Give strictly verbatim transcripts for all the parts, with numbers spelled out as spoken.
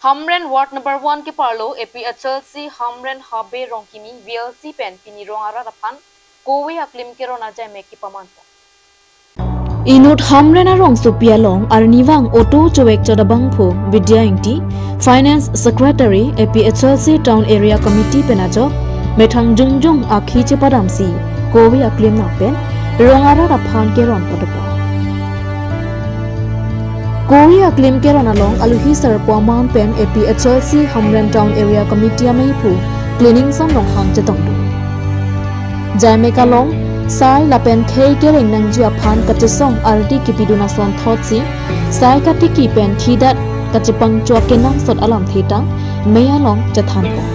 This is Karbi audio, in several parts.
Hamren Ward number one keparlo A P H L C Hamren Habe Rongkimi V L C pen pini rong arat aphan kove aklim keron ajaimek kepaman pon. Inut Hamren arongsopi along arnivang auto chovekchot abangphu Vidya Ingti, Finance Secretary, A P H L C Town Area Committee pen ajok methang jongjong akhi chepadamsi kove aklim nangpen rong arat aphan keron padopon. Kove aklim keron along aluhi sarpo aman pen A P H L C Hamren Town Area Committee ameiphu Cleaningson Ronghang chetongdun. Jaimek along sai lapen khei kereng nangji aphan kachesong ardi kepidun ason thotsi sai katiki pen khidat kachepangchua kenangsot alamthe tangmei along chethanpon.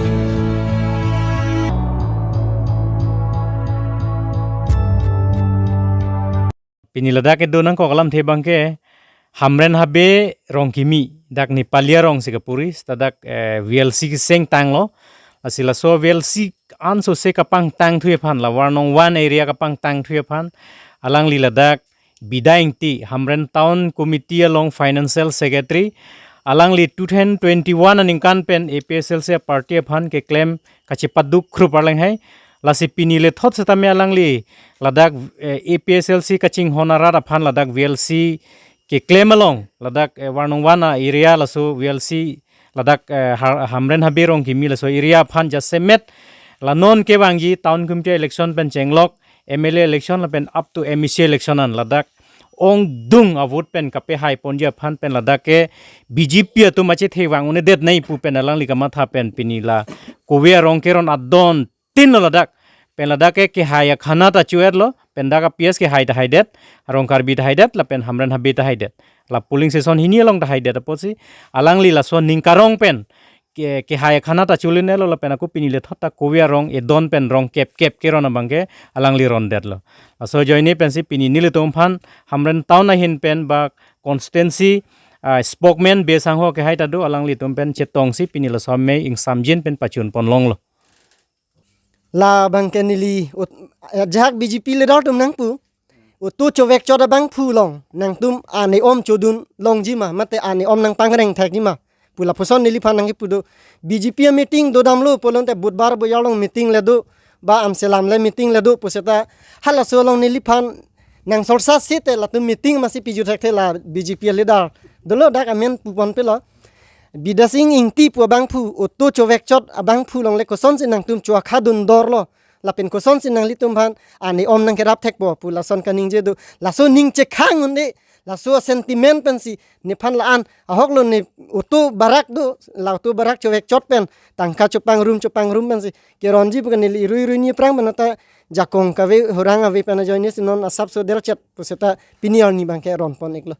Pini ladak kedo nangkok alamthe abangke Hamren Habe Rongkimi, dak Nepali arongsi kapuri, seta dak, eh, V L C keseng tanglo. Lasi laso V L C ansose kapangtangthu aphan, la Warnong one area kapangtangthu aphan, alangli ladak Vidya Ingti, Hamren Town Committee along Financial Secretary, alangli two thousand twenty-one aningkan pen A P H L C party aphan keklem kachepaduk khrup arleng hai. Lasi pini lethot setame alangli ladak, eh, A P H L C kachinghon arat aphan ladak V L C keklem along, ladak, eh, Warnong one a-area laso V L C ladak, eh, Har-, Hamren Habe Rongkimi laso area aphan jasemet la non kevangji town committee election pen chenglok M L A election lapen up to M A C election an ladak ongdung a-vote pen kapehai ponji aphan pen ladak ke B J P atum achethe vang un-edet nai pu pen alangli kamatha pen pini la kove arong keron adon tinlo ladak. Pen ladak ke kehai akhana ta chu-etlo, pen dak a-P S kehai ta haidet, arong Karbi ta haidet, lapen Hamren Habe ta haidet. La polling station hini along ta haidet apotsi, alangli laso ning karong pen ke, kehai akhana ta chulinelo, lapen ako pini lethot ta kove arong edon pen rong kep kep keron abangke alangli rondetlo. Laso ajoine pensi pini nelitum aphan Hamren Town ahin pen ba constituency, ah, spokesman Bey Sangho kehai ta do, alanglitum pen chetongsi pini laso amei ingsamjin pen pachun ponlonglo. Labangke neli ut-, ajahak B J P leader atum nangpu, auto chovekchot abangphu along nangtum ane-om chodun longji ma, mate ane-om nangpangreng thekji ma pu lapuson neliphan nangkipu do. B J P a-meeting dodamlo pulote Budhbar boyar along meeting le do, ba Amselam le meeting le do pu seta halaso along neliphan nangsorsa seta latum meeting masi piju thekthe la B J P leader. Dolo dak amen pu ponpelo. Bidya Sing Ingti pu abangphu, auto chovekchot abangphu along le kosonsi nangtum chokhadun dorlo, lapen kosonsi nanglitum aphan ane-om nangkerap thekpo pu lason kaningje do. Laso ning chekhang un-e, laso sentiment pensi nephan la-an ahoklo, ne auto barak do, la auto barak chovekchot pen tangka chopangrum chopangrum pensi keronji pu ke neli irui irui ni aphrang pen ata jakong kave hurang ave pen ajoine si non asapso derchet pu seta pini arni abangke ron pon-iklo.